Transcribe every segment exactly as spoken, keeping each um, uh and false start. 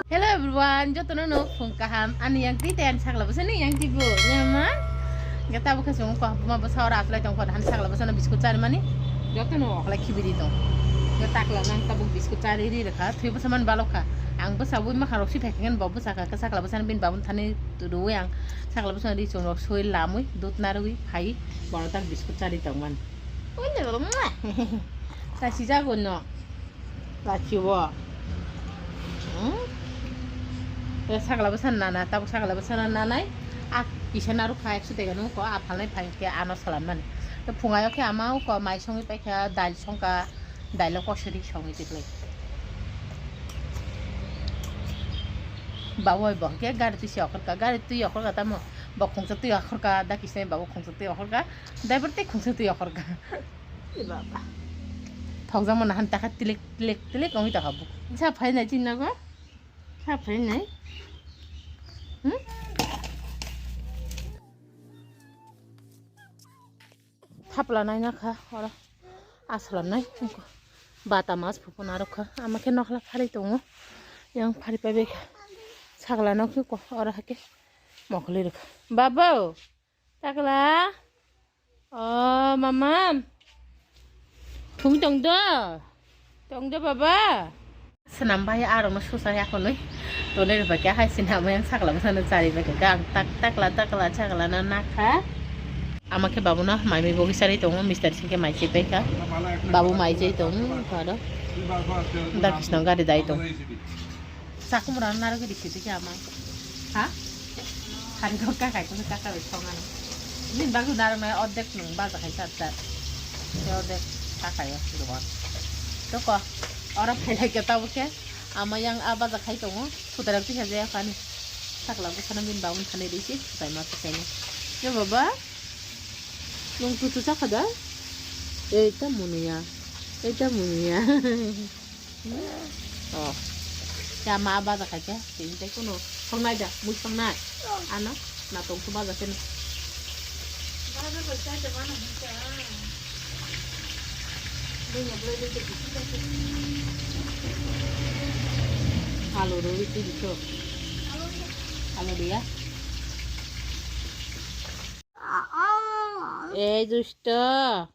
Hello everyone, jotono no phung kaham. Ani yang twi tei ani sakla bwsa ni yang twi bo. Nyama. Ga tabuk khe chwng ko buma bwsa ora aslai tong kon han sakla bwsa no biskut chari mani. Jotono okhlai khibiri tong. Ga takla nang tabuk biskut chari ri rwkha. Thwi bwsa man balok kha. Ang bwsa bui ma kharok si phekhen bo bwsa kha sakla bwsa ni bin babun thani tudu ang sakla bwsa ri chwng rok soi lamui dut narwi phai bono tak biskut chari tong man. Oi le. Ta si jago no. Lachiwo. Hmm? Sakla bwsa nana, tabuk sakla bwsa nanai. A kisa naruk kha ekso tega nung ko a phalnai phai khe ano salam mani. Phungayo khe ama ko mai songwi paikha, dail songka, dailo kosori songwi tiklai. Bawoi bo khe gari twi se okhorka, gari twi okhorka tamo. Bo khungsa twi okhorka, da kisa babo khungsa twi okhorka. Driver tei khungsa twi okhorka. Baba. Thokjakma nahan takha tilik tilik tilik wngwi tongkha bo. Sa phainai chini nogo? Sa phainai? Hmm? Thapla naina kha oro. Aswlam nai. Bata mas phupuna rwkha. Ama khe nokhla phari tongo. Yang phari pai bai kha. Sakla nokhe ko oro hake. Mokoli rwkha. Babo. Takla. O mamam. Thung tong do. Tong do baba. Swnam bai arokno susa ya konwi. Tonwi rwbai khe hai swnam yang sakla bwsano chari bai kha. Ang tak takla takla sakla no nakha. Ama khe babuno mai mai bogwi chari tongo, mister singkhe mai se pai kha. Babu mai se tong tharo. Da kisno gari dai tong. Chakumra narwgwi rikhe tei khe ama. Ha? Hari kok kakai kok kakai bai thong ano. Nini bagwi narwknai ordek nwng baja khai sat sat. Tei ordek kakai o rwbar. Toko oro phailai khe tabuk khe ama yang a baja khai tongo. Sudairok tisa jaya kha ani. Sakla bwsano bini babun thani risi sudaima tisaino. Yo baba. Nwng tutu chakha da? Ei ta munuya. Ei ta munuya. Oh. Ya ma baja khaikhe, tini tei kuno songnai da, mui songnai. Ano, na tong su baja khe. Alu rwi tini so. Alu dia. Ei dusto.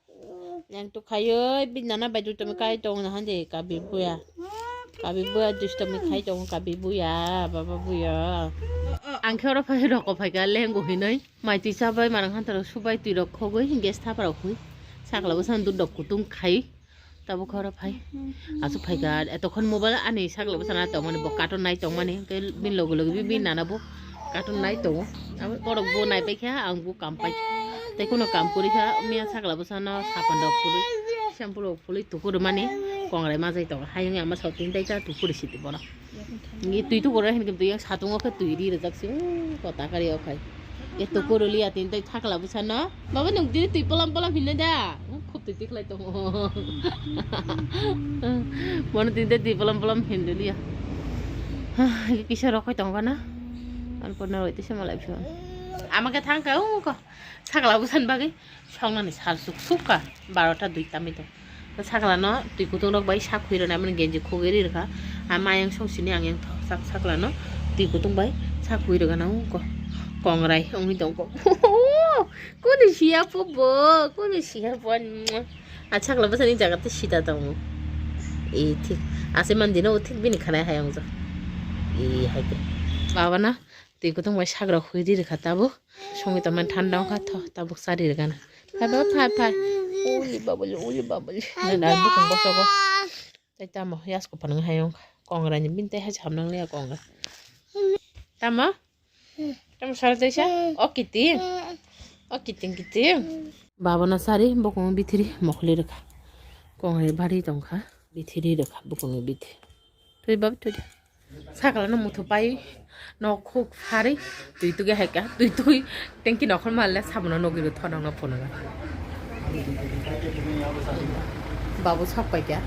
Yang tu khayo, bi nana bai dusto mi kai tong na hande kabi buya. Kabi buya dusto mi khai tong kabi buya, baba buya. Ang khe oro phai roko phai ka lengo hinoi. Mai twi chabai manang han taro subai twi rok khogoi gas thapa rok hui. Sakla bwsa dud dok kutung khai. Tabuk khoro phai. Asuk phai ka etokhon mobile ani sakla bwsa na tong mani bo cartoon nai tong mani. Ke bin logo logo bi bin nana bo. Cartoon nai tongo. Abo borok bo nai paikha, ang bo kam pai. Tei kuno kam kuri kha, miya sakla bwsano sapan rok phului, shampoo rok phului tuku rwmani kongrai majai tongo. Hayung ama sotini tei cha tuku rwsidi bono. Ngi twi tuku rw hinkhe twi yang satungo khe twi ri rwjak se, o kota kari o khai. E tuku rwliya tini tei thakla bwsano. Baba nwng tini twi polam polam hinna da? Khub twi tikhlai tongo. Bono tini tei twi polam polam hinliya. Kisa rokoi tongo na? Ang porna roi tisa malai phi. Ama khe thang ka ungko. Sakla bwsan bagwi songnani sal suk suk ka. Barota dui tami to. Sakla no twi kutung rok bai sak khui rwna mani genji khogwi ri rwkha. Ama yang song sini ang yang thok sak sakla no twi kutung bai sak khui rwkha na ungko. Kongrai ungwi tongko. Kuni siya po bo, kuni siya po. A sakla bwsani jaga tei sida tongo. E thik. Ase mandino thik bini khanai hai wngjak. E hai khe. Baba na twi kutung bai sagra hui di rwkha tabuk. Songwi tongmani thanda wngkha tho tabuk chari rwkha na. Phai baba phai phai. Uli babuli uli babuli. Na bukung bosogo. Tei tamo yasko phanang hai wngkha. Kongra ni bini tei hai samnang liya kongra. Tamo? Tamo sal teisa? O kiting. O kiting kiting. Baba na sari bokong bithiri mokli rwkha. Kongri bari tongkha. Bithiri rwkha bokong bithi. Twi bab twi. Sakla no muthu pai. No khuk phari. Twi tugi haika. Twi twi. Tengki nokhol malle sabono nogi ru thonong no phunanga. Babu sok paikha.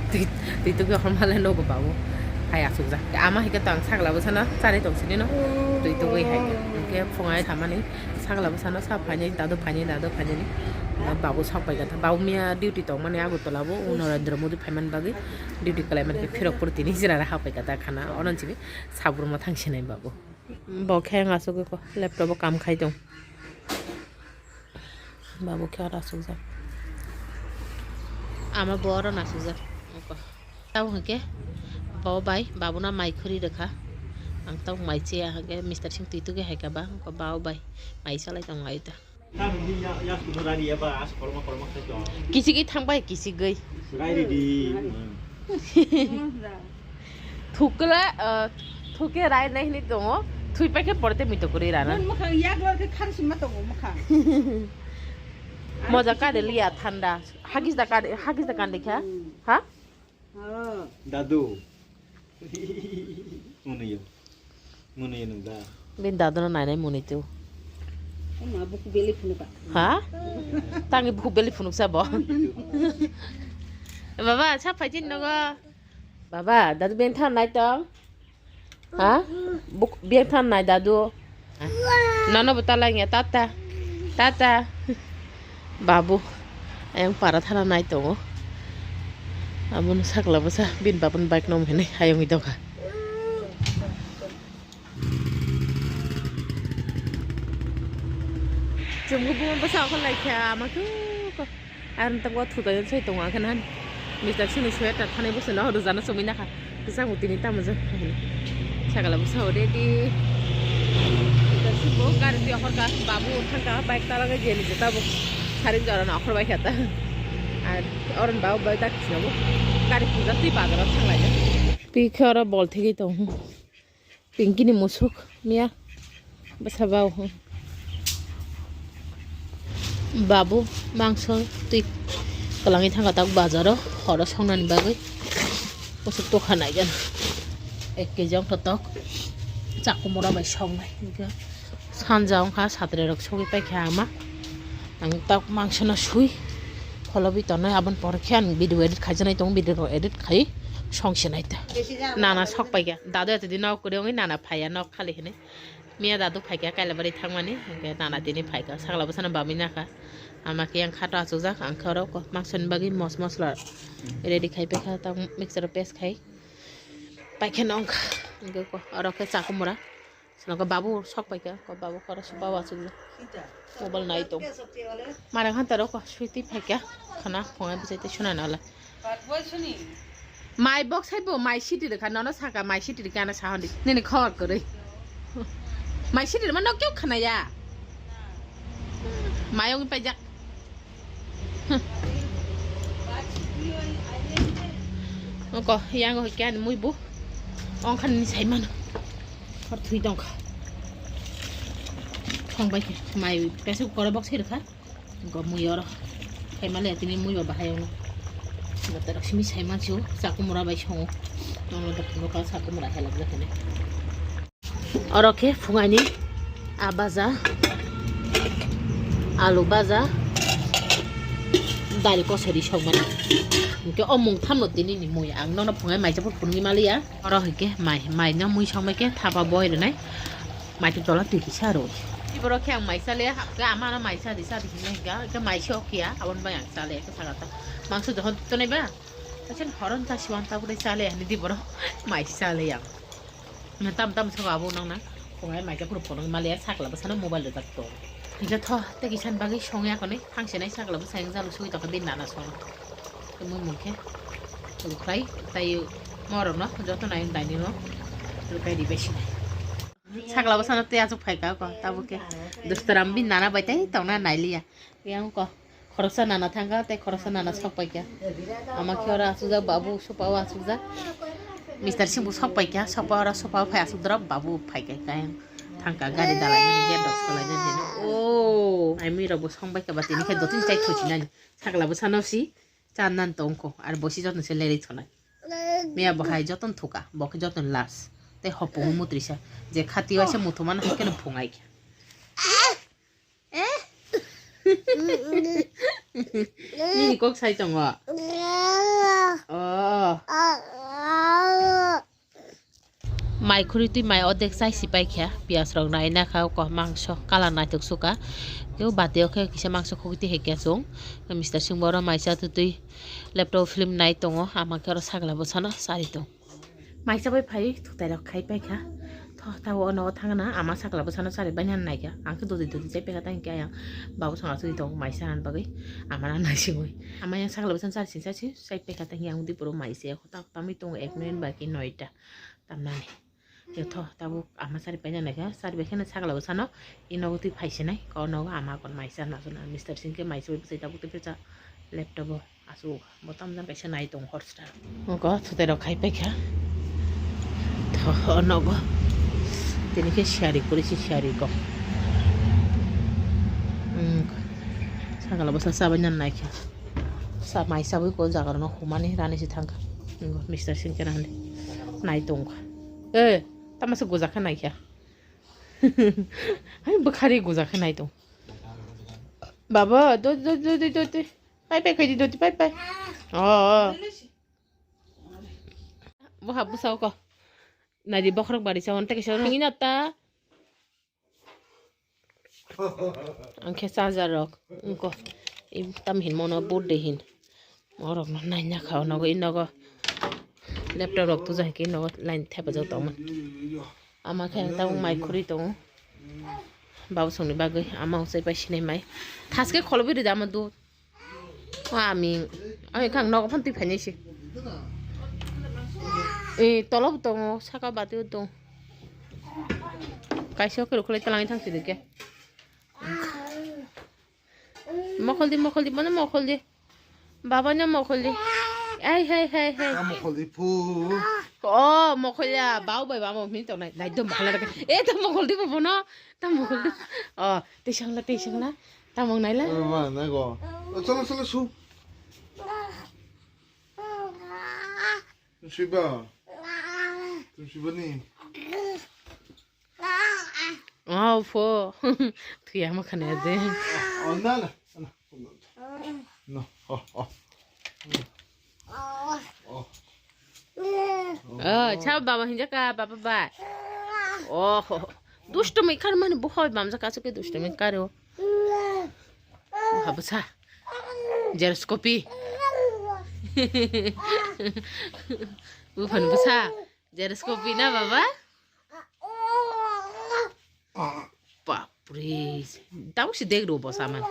Twi, twi tugi nokhol malle nogo babu. Hai asukjak. Ama hai khe tong sakla bwsano charwi tong sini no. Twi tugwi hai khe. Hwnkhe phungai thamani sakla bwsano sa phainai dadu phainai dadu phainai. Babu sok pai kha. Babu miya duty tongmani Agartala bo, o Narendra Modi phaimani bagwi duty khlaimani khe phirok purtini jera ha pai kha ta khana. Onon sini sabruma thang sinai babu. Bo khe ang asugwi ko laptop o kam khai tong. Babu khe oro asukjak. Ama bo oro nasukjak. Tamo hwnkhe bo bai babuno mai khuri rwkha. Ang tabuk mai chiya hwnkhe Mister Singh twi tugwi hai kha ba, hwnkhe bo bai mai chalai tong lai ta. Kichigwi thang bai kichigwi. Thukla, uh, thuke rai nai hini tongo. Thui paikhe porte mito kwrwi rana. Mon mwkhang yak lor khe khan sima tongo mwkhang. Moja kade liya thanda. Hagis da kade, hagis da kande kha? Hmm. Ha? Oh. Dadu. Muni yo. Muni yo nung da. Bin dadu no nai nai muni tu. Ama buku beli phunuk ka. Ha? Tangi buku beli phunuk sa bo. Baba, sa phai chin nogo. Baba, dadu ben than nai tong. Ha? Buk-, biang than nai dadu. Nono bo talai ya, tata. Tata. Babu. Ayang para thana nai tongo. Aboni sakla bwsa bin babun bike nom hinui hayung i dongkha. Chumgu buma bwsa okho laikha ama khe. Ar tabuk o thutai sai tongo, ang khe nahani Mister Singh ni sweater thanai bwsano rwjano chumui nakha. Kwchangbo tini tamo jani. Sagala bwsa o ready. Mister Singh bo gari twi okhorkha, babu thangkha, bike talagwi jeni jwta bo saring jorano okhor baikha ta. Ar oron babu bai tak sino bo gari puja twi bazaro thanglaijak. Twi khe oro bol thegwi tongo. Pinky ni musuk miya bwsa bau. Babu mangso twi kwlangwi thangkha tabuk bazaro horo songnani bagwi. Musuk tokha naigana ek kg wngkha tok chakumura bai songnai. Sanja wngkha satrirok sogwi paikha ama. Ang tak mangsono sui kholobi tonwi aboni pore khe ang video edit khaijaknai tongo, video rok edit khai song sinai ta. Nana sok paikha dadu etodin nok kwrwi wngwi nana phaiya nok khali hinwi. Miya dadu phaikha Kailabari thangmani, hwnkhe nana tini phaikha sakla bwsano bamwi nakha. Ama khe yang khato achukjak, ang khe oro ko mangsoni bagwi mos mosla ready khai paikha, tak mixture o paste khai paikhe nongkha. Hwnkhe ko oro khe chakumura. Swnamkha babu sok paikha, ko babu khoro sopa o achukjak. Mobile nai tong. Mara khanta rok sweety phaikha, khana phungai bwsai tei suna nala. Mai bok sai bo mai siti rwkha, nono saka mai siti rwkha, ano sahondi. Nini khor kwrwi. Mai siti rwma nok keu khana ya. Mai ong paijak. Oko, yang hoi kya ni mui bu. Ong khan ni sai mano. Hor thui tong kha. Thong bai khe mai pressure cooker box sai rwkha. Go mui oro. Khai male tini mui ba bahai ono. Mata rok simi sai man siu. Chaku mura bai songo. Nono da phungo ka chaku mura helak jakha ni. Oro khe phungaini a baja, alu baja, dali kosari songmani. Hwnkhe o mung thamno tini ni mui ang nono phungai maisa phuru phunugwi maliya. Oro hwnkhe mai, mai no mui songbai khe thapa boi rwnai. Mai twi tola twi kisa rwi. Tiboro khe ang mai chaliya, hapkhe ama no mai chadi chadi hinwi hwnkha, hwnkhe mai se okya, aboni bai ang chaliya khe sakha ta. Mangso jokhon tonai ba, kaisa horon chasiwan tabuk dai chaliya hinwi tiboro mai chaliya ang. Tam tam sabo abo nang na. Phungai maika phuru phunuk maliya sakla bwsano mobile rijak to. Hingke tho tei kisan bagwi songya koni thangsinai sakla bwsa yang jalo sugwi tongkha bini nana song. Tei mui mungkhe rwkhlai tei morokno joto nai dainino rwkai ribai sinai. Sakla bwsano tei achuk phaika ko tabuk khe. Dustaram bini nana bai tei tongna nailiya. Yang ko. Khoroksa nana thangkha tei khoroksa nana sok paikha. Ama khe oro achukjak, babu sopa o achukjak. Mister Singh bo sok paikha, sopa oro sopa o phai achukdorok, babu phaikha khe thangkha gari dalai nani gate rok solai nani. O, ai mui rok bo song baikha ba tini khe dotini chai thochi nani. Sakla bwsano si cha nani tongkho, ar bo si joto se lerei thonai. Miya bo hai joto thukha, bo khe joto last. Tei hopung mutrisa je khati waisa muthumano hai kheno phungai khe. Eh? Nini kok sai tongo? Oh. Mai khuri twi mai odek chai si pai kha, piyaj rok nai na kha, o mangso kalar naithok suka. Tei o bati o khe kisa mangso khogwi twi hai kha chwng. Mister Singh bo oro mai cha twi twi laptop film nai tongo, ama khe oro sakla bwsano chari tong. Mai cha bai phai thutai rok khai pai kha. Tho, tabo o nogo thangna ama sakla bwsano chari bai nai kha. Ang khe dodi dodi chai pai kha, tang khe ayang babu song achugwi tongo mai cha nani bagwi ama nang nai singwi. Ama yang sakla bwsano chari sing chai sing chai pai kha, tang yang di puro mai se. Tamo tongo ek minute bai khe noita tamnani. Yo tho, tabuk ama sari paina naikha, sari bai kheno sakla bwsano, i nogo twi phaisinai, ko nogo ama kon mai cha nasu na, Mister Singh khe mai cha bai bwsai tabuk tei cha laptop o asuk bo tamjani kaisa nai tong hor star. Ko thutai rok khai paikha. Tho, o nogo. Tini khe siyari kuri si siyari ko. Hmm, sakla bwsa chabai nani naikha. Sa mai sabwi ko jaga rokno humani rani si thangkha. Ingo Mister Singh khe rani nai tongkha. Eh, tamasa goja khe naikha. Hai bwkhari goja khe nai tong. Baba, do do do do do do. Pai pai khai di do pai pai. Oh. Bo hap bwsa ko. Nai di bokhorok bari sa on teke sa on. Ngina ta. Ang khe charger rok wngkha. Tam hin mono birthday hin. Orok no naina kha o nogo, i nogo laptop rok tuja hai khe nogo line thepajak tongma. Ama khe ang tabuk mai khurui tongo. Babu songni bagwi ama usai pai sinai mai. Thaske kholobwi rida ama do. O ami, ami khang nogo phano twi phainai se. E, tolobo tongo, saka batio tongo. Kaisa khe rwkhlai twlangwi thang sidi khe. Mokholdi, mokholdi, mano mokholdi. Babano mokholdi. Ai, hai, hai, hai. Mokholdi phu. O, mokholya, bau bai bamo hini tongnai. Nai do mokholya. E, to mokholdi bono. To mokholdi. O, tei sangla, tei sangla. Tamung naila? Eh, ma, nai go. Eh, chalo, chalo, su. Tum siba. Tum siba ni. Oh, pho. Thuya ma khane de. Oh, na, na, na. No, oh, oh. Oh. Oh, cha baba hinja ka, baba ba. Oh, dustu mi kar mani buhoi bam jaka suke dustu mi karo. Buha bwsa. Jeres kopi. Buhan bwsa. Jeres kopi na baba? Bapre. Tau si dek ro bwsa man.